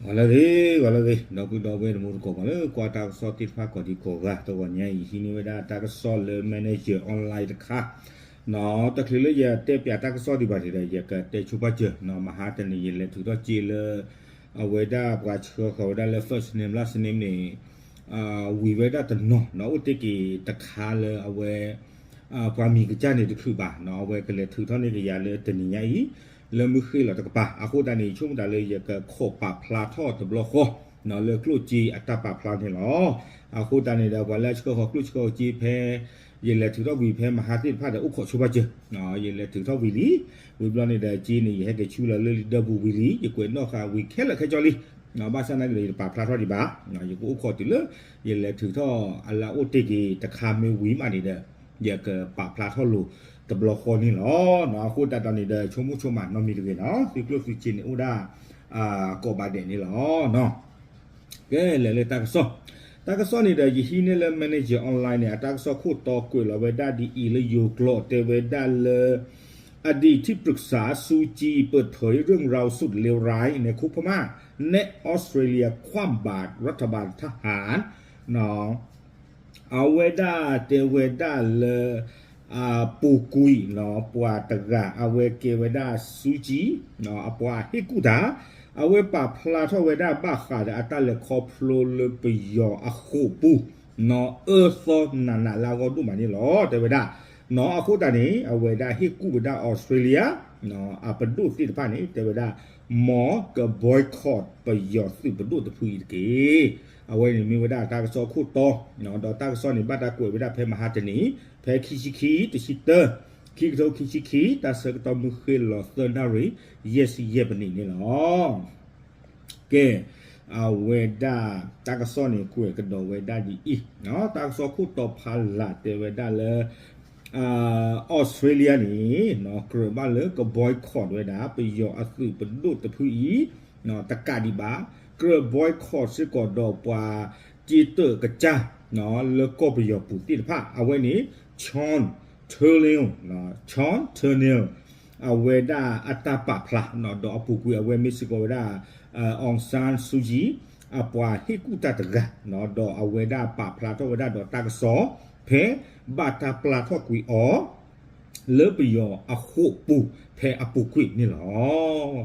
ဂီၤလၢအဂ့ၤ, ဂီၤလၢအဂ့ၤ, ဒီပုၢ်ဒီဝဲၢ်တံၤသကိး ပှၤလၢကွၢ်တၢ်ကစီၣ်သ့ၣ်တဖၣ်ကိးဒံကိးဂၤ, တဂီၤညါအံၤ ဟံးန့ၢ်ဝဲဒၣ်တၢ်ကစီၣ်လၢ Manager Online တခါ, တချုးလၢယတဲပၠးတၢ်ကစီၣ်ဒံးဘၣ်န့ၣ်ဒီး ယကတဲဆိပာ်စၢၤ, မဟါတနံၤ ယလဲၤထုးထီၣ်စ့လၢ အဝဲဒၣ်ပှၤဆှၢဃီၤဝဲဒၣ်လၢ first name last name န့ၣ် ဝံၤဝဲဒၣ်တနီၤ, အိၣ်တ့ၢ်က့ၤတခါလၢအဝဲ ပှၤမံၤကစၢ်န့ၣ်တချုးဘၣ်, အဝဲကလဲၤထုးထီၣ်န့ၢ်ကယၤလၢတနံၤညါအံၤ လၢမုၢ်ဃ့ၢ်လီၤတကပၤ. အဃိသတးန့ၣ် ဆိကမိၣ်သးလၢယကခိးပာ်ဖျါထီၣ်တဘျီဃီ လၢကျိၣ်စ့အတၢ်ပာ်ဖျါန့ၣ်လီၤ. အဃိသတးန့ၣ်ဒီး ပှၤလၢအဆှၢဃီၤကျိၣ်ဆှၢဃီၤစ့ဖဲ ယလဲၤထုးထီၣ်ဝံၤဖဲမဟါသ့ၣ်တဖၣ်ဒီး အိၣ်ခိးဆိပာ်စၢၤ, ယလဲၤထုးထီၣ်ဝံၤလံ, ဝံၤဘျီန့ၣ်ဒီး စ့န့ၣ် ယဟဲက့ၤဆူလီၤလၢလံာ်ဒၢပူၤဝံၤလံ, ယကွဲးနီၣ်ဃာ်ဝံၤခဲလၢာ်ခဲဆ့လံ. ဘၣ်ဆၣ်သနာ်က့ဒီး ယတပာ်ဖျါထီၣ်ဒံးဘၣ်, ယကအိၣ်ခိးတုၤလၢ ယလဲၤထုးထီၣ်အလၢအိၣ်တ့ၢ်က့ၤတခါမ့ၢ်ဝံၤမးန့ၣ်ဒီး ယကပာ်ဖျါထီၣ်လိာ်တဘျီဃီန့ၣ်လီၤ. အဃိသတးဒီးန့ၣ်ဒီး ဆိကမိၣ်ဆိကမးနီတမံၤတဂ့ၤနီၤ, သုကျိၣ်သုစ့န့ၣ်အိၣ်ဒၣ် ကိးဘးဒဲးန့ၣ်လီၤ. ကဲ လဲၤလၢတၢ်ကစီၣ်, တၢ်ကစီၣ်န့ၣ်ဒီး ယဟံးန့ၢ်လၢ Manager Online န့ၣ် အတၢ်ကစီၣ်ခိၣ်တီကွဲးလီၤဝဲဒၣ်ဒ်အံၤလၢယိၤကျိာ် တဲဝဲဒၣ်လၢ อดีตที่ปรึกษา ซูจี เปิดเผยเรื่องราวสุดเลวร้ายในคุกพม่า แนะออสเตรเลียคว่ำบาตรรัฐบาลทหาร အဝဲဒၣ်တဲဝဲဒၣ်လၢ အပူၤကွံာ် ပှၤတဂၤ အဝဲကဲဝဲဒၣ် စူကံ အပှၤဟ့ၣ်ကူၣ်တၢ်, အဝဲပာ်ဖျါထီၣ်ဝဲဒၣ်ဘၣ်ဃးဒီးအတၢ်လဲၤခီဖျိလၢပယီၤအဃိာ်ပူၤ အၢသီနးနးလၢအဂီၢ်ဒိၣ်မးန့ၣ်လီၤ တဲဝဲဒၣ်. အဃိသတးန့ၣ် အဝဲဒၣ်ဟ့ၣ်ကူၣ်ဝဲဒၣ် Australia အပဒိၣ်သ့ၣ်တဖၣ်န့ၣ် တဲဝဲဒၣ် မ်က boycott ပယီၤသုးပဒိၣ်တဖုအံၤတက့ၢ်. အဝဲန့ၣ်မ့ၢ်ဝဲဒၣ်တၢ်ကစီၣ်ခိၣ်တီ, ဒီးတၢ်ကစီၣ်န့ၣ် ဘၣ်တၢ်ကွဲးဝဲဒၣ်ဖဲမဟါတနံၤ ဖဲခံဆံခံ တဆံတၢ ခံကထိခံဆံခံ တၢ်ဆၢကတီၢ်မုၢ်ဃ့ၢ်လီၤသၢနၣ်ရံၣ် ယဲၢ်ဆံယဲၢ်မံးနံးန့ၣ်လီၤ. ကဲ, အဝဲဒၣ်တၢ်ကစီၣ်န့ၣ် ကွဲးကဒီးဝဲဒၣ်ဒ်အံၤ, တၢ်ကစီၣ်ခိၣ်တီဖးလၢ်တဲဝဲဒၣ်လၢ Australia န့ၣ် ကြၢးဘၣ်လၢက boycott ဝဲဒၣ် ပယီၤအသုးပဒိၣ်တဖုအံၤ တကးဒံးဘၣ်, ကြၢး boycott စ့ၢ်ကီးဒီးပှၤစ့တၢးကစၢ် လၢကီၢ်ပယီၤပူၤသ့ၣ်တဖၣ် အဝဲန့ၣ် Sean Turnell, Sean Turnell အဝဲဒၣ်အတၢ်ပာ်ဖျါ ဒီးအပူၤကွံာ်အဝဲမ့ၢ်စ့ၢ်ကီးဝဲဒၣ် Aung San Suu Kyi အပှၤဟ့ၣ်ကူၣ်တၢ်တဂၤ, ဒီးအဝဲဒၣ်ပာ်ဖျါထီၣ်ဝဲဒၣ်ဒီးတၢ်ကစီၣ် ဖဲဘၣ်တၢ်ပျၢ်ထီၣ်ကွံာ်အီၤ လၢပယီၤအဃိာ်ပူၤ ဖဲအပူၤကွံာ်န့ၣ်လီၤ.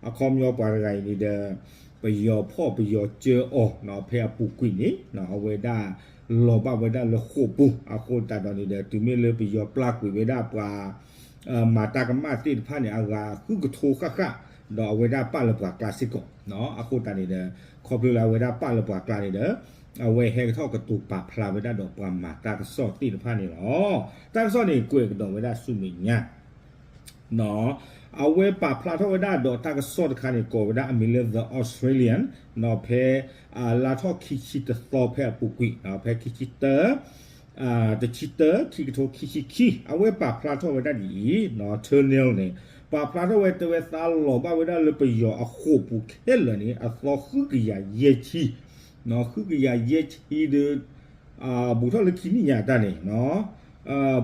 အခီပညီပှၤတဂၤအံၤန့ၣ်ဒီး ပယီၤဖီၣ်ပယီၤစၢအီၤ ဖဲအပူၤကွံာ်န့ၣ် အဝဲဒၣ်လီၤဘၣ်ဝဲဒၣ်လၢဃိာ်ပူၤ အဃိသတးဒီးန့ၣ်ဒီး တုၤမ့ၢ်လၢပယီၤပျၢ်ကွံာ်ဝဲဒၣ်ပှၤ မၤတၢ်ကမၣ်သ့ၣ်တဖၣ်န့ၣ် အဂၤဃုကထိဃၣ်ဃၣ် ဒီးအဝဲဒၣ်ပာ်လၢပှၤကျါစ့ၢ်ကီး, အဃိသတးန့ၣ်ဒီး ခီဖျိလၢအဝဲဒၣ်ပာ်လၢပှၤကျါန့ၣ်ဒီး အဝဲဟဲကထီၣ်ကတိၤပာ်ဖျါဝဲဒၣ်ဒီးပှၤမၤတၢ်ကစီၣ်သ့ၣ်တဖၣ်န့ၣ်လီၤ. တၢ်ကစီၣ်န့ၣ်ကွဲးကဒီးဝဲဒၣ်ဆူမဲာ်ညါ အဝဲပာ်ဖျါထီၣ်ဝဲဒၣ်ဒီးတၢ်ကစီၣ်တခါန့ၣ် ကိးဝဲဒၣ်အမံၤလၢ The Australian ဖဲ လါထီၣ်ခံဆံတသီဖဲအပူၤကွံာ် ဖဲခံဆံတၢ တဆံတၢ ခံကထိခံဆံခံ အဝဲပာ်ဖျါထီၣ်ဝဲဒၣ်ဒ်အံၤ, Turnell န့ၣ် ပာ်ဖျါထီၣ်ဝဲတဲဝဲသးလီၤဘၣ်ဝဲဒၣ်လၢပယီၤအဃိာ်ပူၤခဲလၢာ်န့ၣ် အသီဃုကယၤယဲၢ်ဆံ, ဃုကယၤယဲၢ်ဆံဒီး ဘူးထီၣ်လၢခံနံၣ်ညါအတၢ်န့ၣ်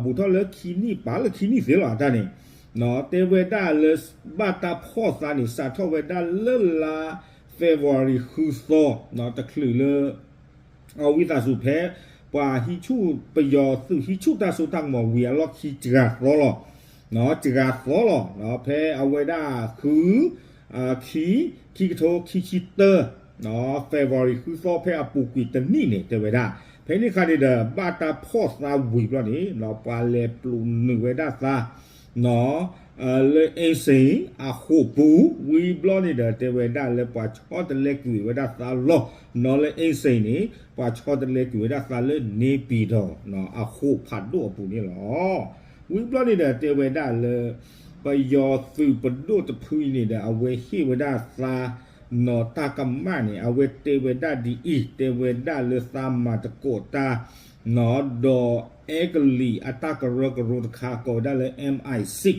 ဘူးထီၣ်လၢခံနံၣ်ပာ်လၢခံနံၣ်သ့လီၤအတၢ်န့ၣ် တဲဝဲဒၣ်လၢ ဘၣ်တၢ်ဖီၣ်သးန့ၣ် စးထီၣ်ဝဲဒၣ်လၢလါ February ဃုသီ တချုးလၢ အဝံသးစူၤဖဲ ပှၤဟံးဆူၣ် ပယီၤသုးဟံးဆူၣ်တၢ်စိတၢ်ကမီၤဝံၤအလီၢ်ခံစှၤသီလီၤ, စှၤသီလီၤ, ဖဲအဝဲဒၣ်ဃု ခံ ခံကထိခံဆံတၢ February ဃုသီဖဲအပူၤကွံာ်တနံၣ်န့ၣ် တဲဝဲဒၣ် ဖဲန့ၣ်အခါန့ၣ်ဒီး ဘၣ်တၢ်ဖီၣ်သးဝံၤဘျီန့ၣ် ပှၤလဲၤပျိးနုာ်ဝဲဒၣ်သး လၢ အ့စ့ၣ် အဃိာ်ပူၤ ဝံၤဘျီန့ၣ်ဒီး တဲဝဲဒၣ်လၢပှၤဆီတလဲကွံာ်ဝဲဒၣ်သးလီၤ, နီၤလၢ အ့စ့ၣ် န့ၣ် ပှၤဆီတလဲကွံာ်ဝဲဒၣ်သးလၢ နေပြည်တော် အဃိာ်ဖးဒိၣ်အပူၤန့ၣ်လီၤ. ဝံၤဘျီန့ၣ်ဒီး တဲဝဲဒၣ်လၢ ပယီၤသုးပဒိၣ်တဖုအံၤန့ၣ်ဒီး အဝဲဟ့ၣ်ဝဲဒၣ်သး နီၤတၢ်ကမၣ်န့ၣ် အဝဲတဲဝဲဒၣ်ဒ်အံၤ, တဲဝဲဒၣ်လၢသးမၤသကိးတၢ် ဒီးအဲကလံးအတၢ်ကရၢကရိတခါ ကိးဝဲဒၣ်လၢ M I six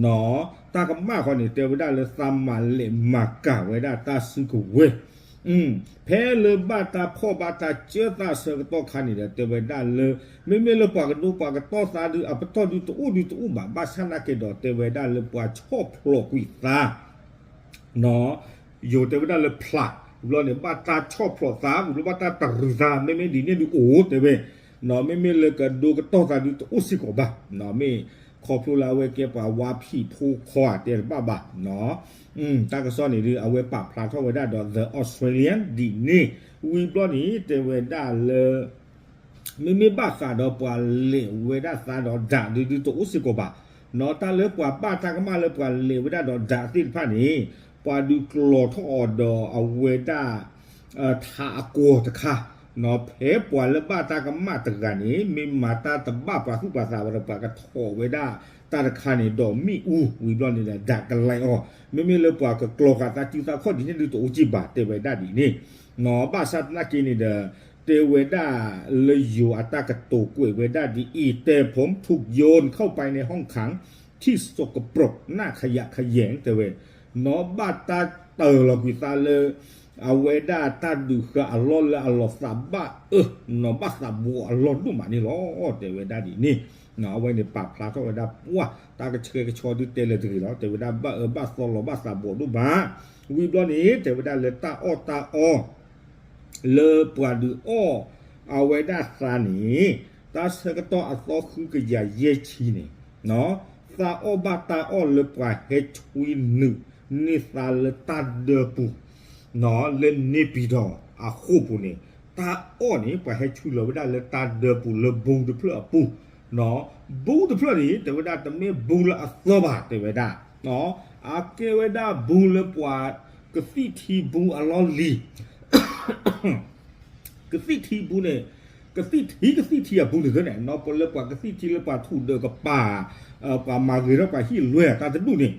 နီၤ တၢ်ကမၣ်ဃီန့ၣ် တဲဝဲဒၣ်လၢသးမၤလဲၣ်မၤကၤဝဲဒၣ်တၢ်စုကဝဲၤ, ဖဲလၢဘၣ်တၢ်ဖီၣ်ဘၣ်တၢ်စၢသးဆၢကတီၢ်ခါန့ၣ်ဒီး တဲဝဲဒၣ်လၢ မ့မ့ၢ်လၢပှၤကဒိပှၤကတီၢ်သးဒုး အပတီၢ်ဒုးတအိၣ်ဒုးတအိၣ်ဘၣ်, ဘၣ်ဆၣ်နာ်က့ဒီး တဲဝဲဒၣ်လၢပှၤဆီၣ်ဖျိးကွံာ်သး ယိၤတဲဝဲဒၣ်လၢဖျး ဝံၤဘျီန့ၣ် ဘၣ်တၢ်ဆီၣ်ဖျိးသး ဝံၤဘျီဘၣ်တၢ်တရံးသး မ့မ့ၢ်ဒ်န့ၣ်ဒုးအိၣ်တဲဝဲ, မ့မ့ၢ်လၢကဒိကတီၢ်သးဒုးတအိၣ်စ့ၢ်ကီးဘၣ်, မ့ၢ်ခီဖျိလၢအဝဲကဲပှၤဝါဖံးဖိခွါတဲတဘၣ်ဘၣ်, တၢ်ကစီၣ်န့ၣ်ဒုး အဝဲပာ်ဖျါထီၣ်ဝဲဒၣ်ဒီး The Australian ဒ်န့ၣ်, ဝံၤဘျီန့ၣ် တဲဝဲဒၣ်လၢ မ့မ့ၢ်ဘၣ်ဃးဒီးပှၤလဲၤဝဲဒၣ်သးဒီးဒးဒုးဒုးတအိၣ်စ့ၢ်ကီးဘၣ်, တၢ်လၢပှၤဘၣ်တၢ်ကမၣ်လၢပှၤလဲၤဝဲဒၣ်ဒီးဒးသ့ၣ်တဖၣ်န့ၣ် ပှၤဒုးကျီၤထီၣ်အီၤဒီးအဝဲဒၣ် ထးအကွီၤတခါ, ဖဲပှၤလၢဘၣ်တၢ်ကမၣ်တဂၤန့ၣ် မ့ၢ်မၤတၢ်တဘၣ်ပှၤသူၣ်ပှၤသးဘၣ်ဒီး ပှၤကထီၣ်ဝဲဒၣ်တၢ်တခါန့ၣ် ဒီးမ့ၣ်အူဝံၤဘျီန့ၣ်ဒီး ဒးကလဲၤအီၤ, မ့မ့ၢ်လၢပှၤကကျီၤဃာ်သးစုသးခီၣ်ဒ်န့ၣ်ဒုးတအိၣ်က့ၢ်ဘၣ် တဲဝဲဒၣ်ဒ်န့ၣ်, ဘၣ်ဆၣ်သနာ်က့န့ၣ်ဒီး တဲဝဲဒၣ်လၢယိၤအတၢ်ကတိၤကွဲးဝဲဒၣ်ဒ်အံၤ, တဲဖိ ထုးယိၣ် เข้าไปในห้องขัง ที่สกปรก น่าขยะแขยง တဲဝဲ, နီၢ်ဘၣ်တၢ်တၢၢ်လီၤကွံာ်သးလၢ အဝဲဒၣ်တၢ်ဒုးဃာ်အလီၢ်လၢအလီၤသးဘၣ်အၢ, နီၢ်ဘၣ်သးဘှီးအလီၢ်ဒိၣ်မးန့ၣ်လီၤ, တဲဝဲဒၣ်ဒ်န့ၣ်, အဝဲန့ၣ်ပာ်ဖျါထီၣ်ဝဲဒၣ်ပှၢ် တၢ်ကဆှဲကဆှီဒုးတဲလၢတဂ့ၤလီၤ, တဲဝဲဒၣ်ဘၣ်အၢဘၣ်သီလီၤဘၣ်သးဘှီးဒိၣ်မး, ဝံၤဘျီန့ၣ် တဲဝဲဒၣ်လၢတၢ်အီၣ်တၢ်အီ လၢပှၤဒုးအီၣ်အဝဲဒၣ်သးန့ၣ်, တၢ်ဆၢကတီၢ်အသီဃုကယၤယဲၢ်ဆံန့ၣ်, သးအီၣ်ဘၣ်တၢ်အီၣ်လၢပှၤဟဲဆွံနုာ်န့ၢ်သးလၢတၢ်ဒၢပူၤ, လၢန့ၣ်ပံၤဒီးအဃိာ်ပူၤန့ၣ်, တၢ်အီၣ်န့ၣ် ပှၤဟဲဆွံလီၤဝဲဒၣ်လၢတၢ်ဒၢပူၤလၢဘိတဖျၢၣ်အပူၤ, ဘိတဖျၢၣ်န့ၣ် တဲဝဲဒၣ်တမ့ၢ်ဘိလၢအသီဘၣ် တဲဝဲဒၣ်, အကဲဝဲဒၣ်ဘိလၢပှၤကသံၣ်ထံဘိအလီၢ်လံၤ ကသံၣ်ထံဘိန့ၣ်, ကသံၣ်ထံကသံၣ်ထံအဘိန့ၣ်သ့န့ၣ် နီၢ်ပလၢပှၤကသံၣ်ထံလၢပှၤထူးဒၢးကပၤ, ပှၤမၤဂ့ၤထီၣ်ပှၤဟံၣ်လွဲၢ်တၢ်တဒူၣ်န့ၣ်,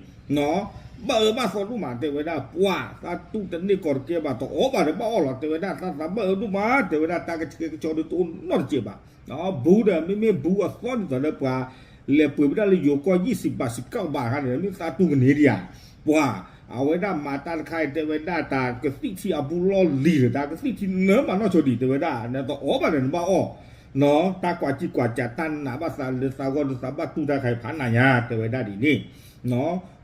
ဘၣ်အၢဘၣ်သီဒိၣ်မး တဲဝဲဒၣ်ပှၢ် သးတူၢ်တန့ၢ်ကီးတကဲဘၣ် တအီၣ်ဘၣ်ဒီးဘၣ်အီၣ်လီၤ တဲဝဲဒၣ် သးသးဘၣ်အၢဒိၣ်မး တဲဝဲဒၣ် တၢ်ကဆှဲကဆှီဒုးတအိၣ်နီတစဲးဘၣ်, ဘိဒီးမ့မ့ၢ်ဘိအသီဒ်သိးလၢပှၤ လဲၤပှ့ၤဝဲဒၣ်လၢယိၤကီၢ်ယံၣ်စံးဘၣ်စံးကီၣ်ဘၣ်အခါန့ၣ် မ့ၢ်သးတူၢ်ကန့ၢ်ဒံးဧါ, ပှၤ အဝဲဒၣ်မၤတၢ်တခါအံၤ တဲဝဲဒၣ်တၢ်ကသံၣ်ထံအဘိလီၢ်လံၤဒီး တၢ်ကသံၣ်ထံနၢမးနီၢ်ဆိဒံး တဲဝဲဒၣ် နတအီၣ်ဘၣ်ဒီးနဘၣ်အီၣ်, တၢ်ကွၢ်ကံကွၢ်ကး တၢ်နာ်ဘၣ်သးလၢသးဂီၢ်လၢသးဘၣ်တူၢ်တၢ်ခါအံၤဖးနးညါ တဲဝဲဒၣ်ဒ်န့ၣ်,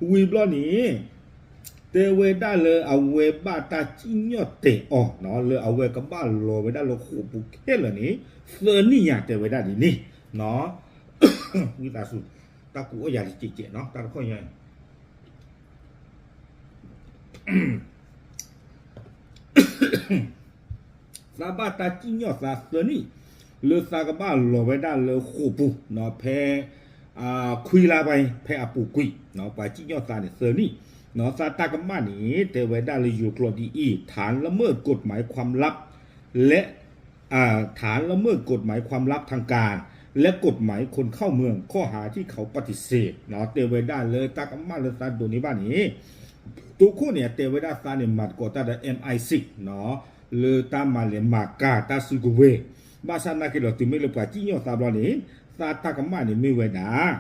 ဝံၤဘျီန့ၣ် တဲဝဲဒၣ်လၢအဝဲဘၣ်တၢ်စံၣ်ညီၣ်တဲာ်အီၤ လၢအဝဲကဘၣ်လီၤဝဲဒၣ်လၢဃိာ်ပူၤခဲလၢာ်န့ၣ် သၢနံၣ်ညါ တဲဝဲဒၣ်ဒ်န့ၣ်, ဝံသးစူၤ တၢ်ကူးအီၣ်ယၤတစဲးစဲးနီၤ တၢ်တခီညါအံၤ သးဘၣ်တၢ်စံၣ်ညီၣ်သးသၢနံၣ် လၢသးကဘၣ်လီၤဝဲဒၣ်လၢဃိာ်ပူၤ ဖဲ ခွံလါဘၣ်အံၤ ဖဲအပူၤကွံာ် ပှၤစံၣ်ညီၣ်သးန့ၣ်သၢနံၣ်, သးတၢ်ကမၣ်န့ၣ် တဲဝဲဒၣ်လၢယိၤကျိာ်ဒ်အံၤ ฐานละเมิดกฎหมายความลับ และ ฐานละเมิดกฎหมายความลับทางการ และกฎหมายคนเข้าเมือง ข้อหาที่เขาปฏิเสธ တဲဝဲဒၣ်လၢတၢ်ကမၣ်လၢသးဒိးန့ၢ်ဘၣ်န့ၣ် တိခိၣ်န့ၣ် တဲဝဲဒၣ်သးန့ၣ် မၤသကိးတၢ်ဒီး M I six လၢတၢ်မၤလဲၤမၤကၤတၢ်စုကဝဲၤ, ဘၣ်ဆၣ်သနာ်က့ဒီး တုၤမ့ၢ်လၢပှၤစံၣ်ညီၣ်သးဘျီန့ၣ် သးတၢ်ကမၣ်န့ၣ်မ့ၢ်ဝဲဒၣ်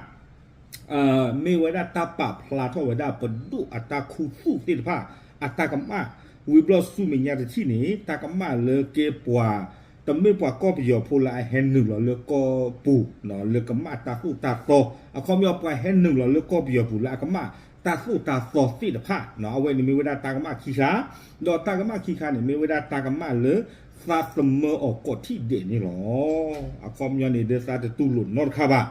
မ့ၢ်ဝဲဒၣ်တၢ်ပာ်ဖျါထီၣ်ဝဲဒၣ်ပဒိၣ်အတၢ်ခူသူၣ်သ့ၣ်တဖၣ် အတၢ်ကမၣ်, ဝံၤဘျီဆူမဲာ်ညါတထံၣ်န့ၣ် တၢ်ကမၣ်လၢကဲပှၤ တမ့ၢ်ပှၤကီၢ်ပယီၤဖိလၢအဟဲနုာ်လီၤလၢကီၢ်ပူၤ လၢကမၣ်တၢ်သိၣ်တၢ်သီ, အခီပညီပှၤဟဲနုာ်လီၤလၢကီၢ်ပယီၤပူၤလၢအကမၣ်တၢ်သိၣ်တၢ်သီသ့ၣ်တဖၣ်, အဝဲန့ၣ်မ့ၢ်ဝဲဒၣ်တၢ်ကမၣ်ခံခါ, ဒီးတၢ်ကမၣ်ခံခါန့ၣ် မ့ၢ်ဝဲဒၣ်တၢ်ကမၣ်လၢသးသမၢအီၤကိးထံၣ်ဒဲးန့ၣ်လီၤ. အခီပညီန့ၣ်ဒီးသးတတူၢ်လိာ်နီတခါဘၣ်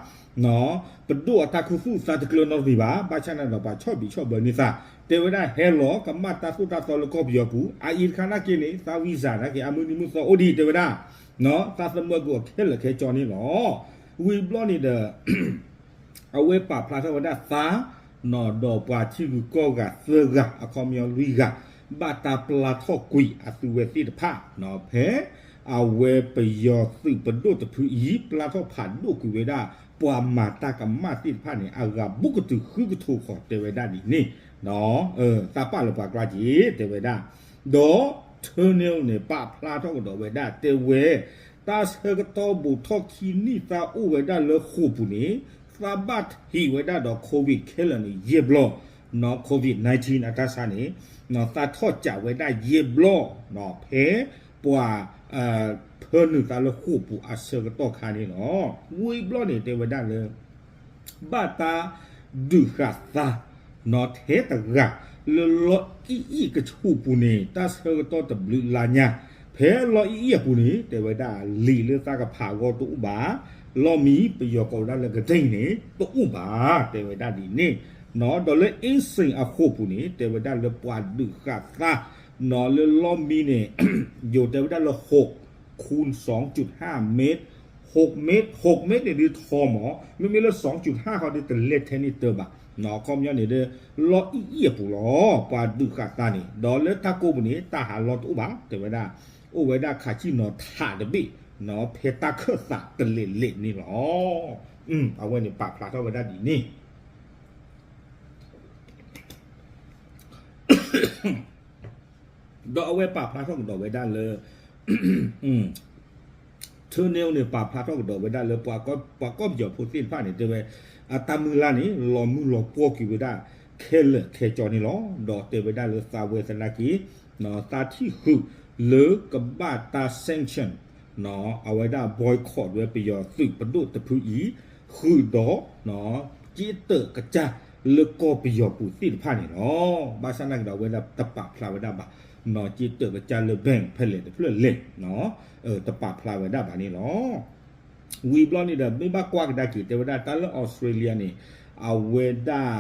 ပဒိၣ်အတၢ်ခူသူၣ်သးတကျၢၤနီတမံၤဘၣ်, ဘၣ်ဆၣ်န့ၣ်ဒီးပှၤဆီၣ်ဘံးဆီၣ်ဘၢန့ၢ်သး, တဲဝဲဒၣ်ဟဲလီၤကမၣ်တၢ်သိၣ်တၢ်သီလၢကီၢ်ပယီၤပူၤ, အအံၤတခါနာ်က့န့ၣ် သး visa နာ်က့ အမုၢ်နံၤမုၢ်သီအိၣ်ဒံး တဲဝဲဒၣ်, သးသမၢကွံာ်အီၤခဲလၢာ်ခဲဆ့န့ၣ်လီၤ. ဝံၤဘျီန့ၣ်ဒီး အဝဲပာ်ဖျါထီၣ်ဝဲဒၣ်သး ဒီးပှၤထံဂုၤကီၢ်ဂၤသၢဂၤ အခီပညီလွံၢ်ဂၤ ဘၣ်တၢ်ပျၢ်ထီၣ်ကွံာ်အသုဝဲသ့ၣ်တဖၣ် ဖဲ အဝဲပယီၤသုးပဒိၣ်တဖုအံၤ ပျၢ်ထီၣ်ဖးဒိၣ်ကွံာ်ဝဲဒၣ် ပှၤမၤတၢ်ကမၣ်သ့ၣ်တဖၣ်န့ၣ် အဂၤဘူးကတုၤဃုကထိဃီ တဲဝဲဒၣ်ဒ်န့ၣ်, သးပာ်လၢပှၤကျါက့ၤ တဲဝဲဒၣ်, ဒီး Turnell န့ၣ် ပာ်ဖျါထီၣ်ကဒီးဝဲဒၣ် တဲဝဲ တၢ်ဆၢကတီၢ်ဘူးထီၣ်ခံနံၣ်သးအိၣ်ဝဲဒၣ်လၢဃိာ်ပူၤန့ၣ် သးဘၣ်ထံးဝဲဒၣ်ဒီး COVID ခဲလၢာ်န့ၣ် ယဲၢ်ဘျီ, COVID nineteen အတၢ်ဆါန့ၣ် သးထီၣ်ကးဝဲဒၣ်ယဲၢ်ဘျီ ဖဲပှၤ ဖၢနုာ်သးလၢဃိာ်ပူၤအဆၢကတီၢ်ခါန့ၣ်လီၤ. ဝံၤဘျီန့ၣ် တဲဝဲဒၣ်လၢ ဘၣ်တၢ်ဒုးဃာ်သး နီၢ်ထဲတဂၤ လၢလီၢ်အံၣ်အံၣ်ကဆူးပူၤန့ၣ် တၢ်ဆၢကတီၢ်တဘျုးလါညါ, ဖဲလီၢ်အံၣ်အံၣ်အပူၤန့ၣ် တဲဝဲဒၣ်လံာ်လၢသးကဖးအဂီၢ်တအိၣ်ဘၣ်, လီၢ်မံပယီၤကိးဝဲဒၣ်လၢကဒ့ၣ်န့ၣ် တအိၣ်ဘၣ် တဲဝဲဒၣ်ဒ်န့ၣ်, ဒီးလၢအ့စ့ၣ်အဃိာ်ပူၤန့ၣ် တဲဝဲဒၣ်လၢပှၤဒုးဃာ်သး လၢလီၢ်မံန့ၣ် ယိၤတဲဝဲဒၣ်လၢ หกคูณสองจุดห้าเมตร, หกเมตร, หกเมตรန့ၣ်ဒုးထီမး, မ့မ့ၢ်လၢ สองจุดห้า ဃီဒီးတလဲၤထဲန့ၣ်တၢ်ဘၣ်, အခီပညီန့ၣ်ဒီး လီၢ်အံၣ်အံၣ်အပူၤလီၤ ပှၤဒုးဃာ်သးန့ၣ်, ဒီးလၢတၢ်ကိးပူၤန့ၣ် တၢ်ဟးလီၢ်တအိၣ်ဘၣ် တဲဝဲဒၣ်, အိၣ်ဝဲဒၣ်ခးဆံၣ်နီၤထးတဘ့ၣ်, ဖဲတၢ်ခၢၣ်သးတလဲၤလဲၤန့ၣ်လီၤ. အဝဲန့ၣ်ပာ်ဖျါထီၣ်ဝဲဒၣ်ဒ်န့ၣ် ဒီးအဝဲပာ်ဖျါထီၣ်ကဒီးဝဲဒၣ်လၢ Turnell န့ၣ် ပာ်ဖျါထီၣ်ကဒီးဝဲဒၣ်လၢ ပှၤကီၢ်ပယီၤဖိသ့ၣ်တဖၣ်န့ၣ် တဲဝဲ အတၢ်မုၢ်လၢ်န့ၣ် လီၤမုၢ်လီၤပှီၢ်ကွံာ်ဝဲဒၣ် ခဲလၢာ်ခဲဆ့န့ၣ်လီၤ. ဒီးတဲဝဲဒၣ်လၢသးဝဲသနာ်က့ သးထံၣ်ဃုာ်လၢကဘၣ်တၢ် sanction အဝဲဒၣ် boycott ဝဲပယီၤသုးပဒိၣ်တဖုအံၤ ဃုာ်ဒီး က့တၢးကစၢ်လၢကီၢ်ပယီၤပူၤသ့ၣ်တဖၣ်န့ၣ်လီၤ. ဘၣ်ဆၣ်သနာ်က့ဒီး အဝဲဒၣ်တပာ်ဖျါဝဲဒၣ်ဘၣ် က့တၢးကစၢ်လၢ bank ဖဲလဲၣ်တဖျၢၣ်လဲၣ် တပာ်ဖျါဝဲဒၣ်ဘၣ်န့ၣ်လီၤ. ဝံၤဘျီန့ၣ်ဒီး မ့ၢ်ဘၣ်ကွၢ်ကဒါက့ၤ တဲဝဲဒၣ်တၢ်လၢ Australia န့ၣ် အဝဲဒၣ်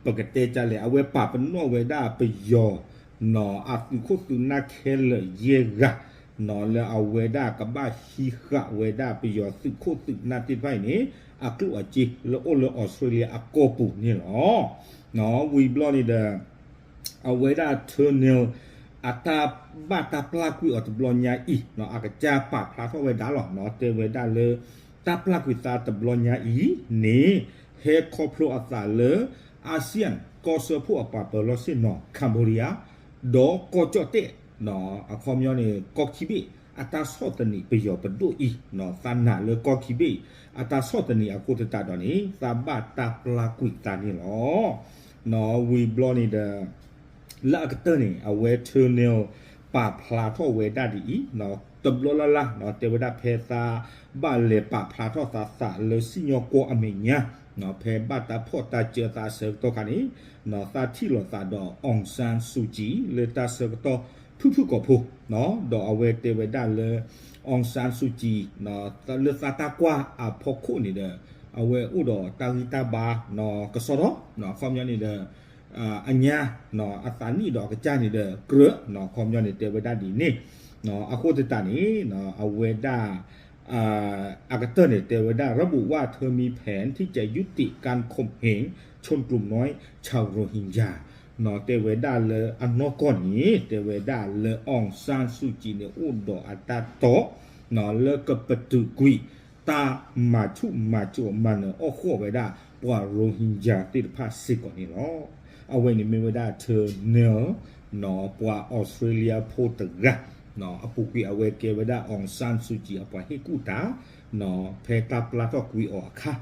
ပကတဲဒ်လဲၣ် အဝဲပာ်ပနီၣ်ဝဲဒၣ်ပယီၤ အသုးခိၣ်သုးနၢ်ခဲလၢာ်ယဲၢ်ဂၤ လၢအဝဲဒၣ်ကဘၣ်ဟံးဃာ်ဝဲဒၣ်ပယီၤသုးခိၣ်သုးနၢ်သ့ၣ်တဖၣ်အံၤန့ၣ် အကျိၣ်အစ့လၢအိၣ်လၢ Australia အကီၢ်ပူၤန့ၣ်လီၤ. ဝံၤဘျီန့ၣ်ဒီး အဝဲဒၣ် Turnell အတၢ်ဘၣ်တၢ်ပျၢ်ကွံာ်အီၤတဘျီညါအံၤ အကစၢ်ပာ်ဖျါထီၣ်ဝဲဒၣ်လီၤ. တဲဝဲဒၣ်လၢ တၢ်ပျၢ်ကွံာ်သးတဘျီညါအံၤန့ၣ် ဟဲခီဖျိအသးလၢ ASEAN ကီၢ်စၢဖှိၣ်အပှၤပၢၤလီၢ်ဆ့ၣ်နီၤ Cambodia ဒီးကီၢ်ကၠီၣ်တဲၣ် အခီပညီန့ၣ် ကီၢ်ခံဘ့ၣ် အတၢ်ဆီၣ်သနံးပယီၤပဒိၣ်အံၤ သးနာ်လၢကီၢ်ခံဘ့ၣ် အတၢ်ဆီၣ်သနံးအဃိသတးဒီးန့ၣ် သးဘၣ်တၢ်ပျၢ်ကွံာ်သးန့ၣ်လီၤ. ဝံၤဘျီန့ၣ်ဒီး လၢအကတၢၢ်န့ၣ် အဝဲ Turnell ပာ်ဖျါထီၣ်ဝဲဒၣ်ဒ်အံၤ, တဘျီလၢ်လၢ် တဲဝဲဒၣ်ဖဲသးဘၣ်လဲၤပာ်ဖျါထီၣ်သးသးလၢစံၣ်ညီၣ်ကွီၢ်အမဲာ်ညါ ဖဲဘၣ်တၢ်ဖီၣ်တၢ်စၢၤသးအဆၢကတီၢ်ခါန့ၣ် သးထံၣ်လိာ်သးဒီး Aung San Suu Kyi လၢတၢ်ဆၢကတီၢ်ဖုၣ်ဖုၣ်ကိာ်ဖိ ဒီးအဝဲတဲဝဲဒၣ်လၢ Aung San Suu Kyi လၢသးတၢ်ကွၢ်အဖီခိၣ်န့ၣ်ဒီး အဝဲအိၣ်ဒီးတၢ်ဂံၢ်တၢ်ဘါ ကစီဒီ အခီပညီန့ၣ်ဒီး အညါ အသးနံၣ်ဒီးအကစၢ်န့ၣ်ဒီး ကြၢး အခီပညီန့ၣ် တဲဝဲဒၣ်ဒ်န့ၣ် အဃိသတးန့ၣ် အဝဲဒၣ် အကတၢၢ်န့ၣ် တဲဝဲဒၣ် ระบุว่าเธอมีแผนที่จะยุติการข่มเหงชนกลุ่มน้อยชาวโรฮิงญา တဲဝဲဒၣ်လၢအနီၢ်ကီၢ်န့ၣ် တဲဝဲဒၣ်လၢ Aung San Suu Kyi န့ၣ် အိၣ်ဒီးအတၢ်တိာ် လၢကပတုာ်ကွံာ် တၢ်မၤဆူၣ်မၤစိးမၤနၢၤအီၣ်ဃီၣ်ဝဲဒၣ် ပှၤ Rohingya သ့ၣ်တဖၣ်စ့ၢ်ကီးန့ၣ်လီၤ. အဝဲန့ၣ်မ့ၢ်ဝဲဒၣ် Turnell ပှၤ Australia ဖိတဂၤ အပူၤကွံာ်အဝဲကဲဝဲဒၣ် Aung San Suu Kyi အပှၤဟ့ၣ်ကူၣ်တၢ် ဖဲတၢ်ပျၢ်ထီၣ်ကွံာ်အီၤအခါ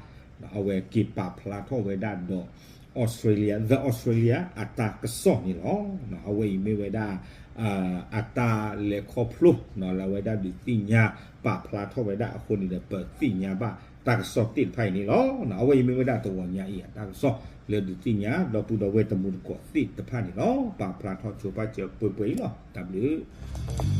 အဝဲက့ၤပာ်ဖျါထီၣ်ဝဲဒၣ်ဒီး Australia, The Australia အတၢ်ကစီၣ်န့ၣ်လီၤ. အဝဲအံၤမ့ၢ်ဝဲဒၣ် အတၢ်လဲၤခီဖျိ လၢအဝဲဒၣ်ဒုးသ့ၣ်ညါပာ်ဖျါထီၣ်ဝဲဒၣ်အဃိန့ၣ်ဒီး ပသ့ၣ်ညါဘၣ်တၢ်ကစီၣ်သ့ၣ်တဖၣ်အံၤန့ၣ်လီၤ. အဝဲအံၤမ့ၢ်ဝဲဒၣ်တဂီၤညါအံၤအတၢ်ကစီၣ်လၢဒုးသ့ၣ်ညါ ဒီပုၢ်ဒီဝဲၢ်တံၤသကိးသ့ၣ်တဖၣ်န့ၣ်လီၤ. ပာ်ဖျါထီၣ်ဆိပာ်စၢၤပှဲၤပှဲၤအံၤလီၤ. တၢ်ဘျုး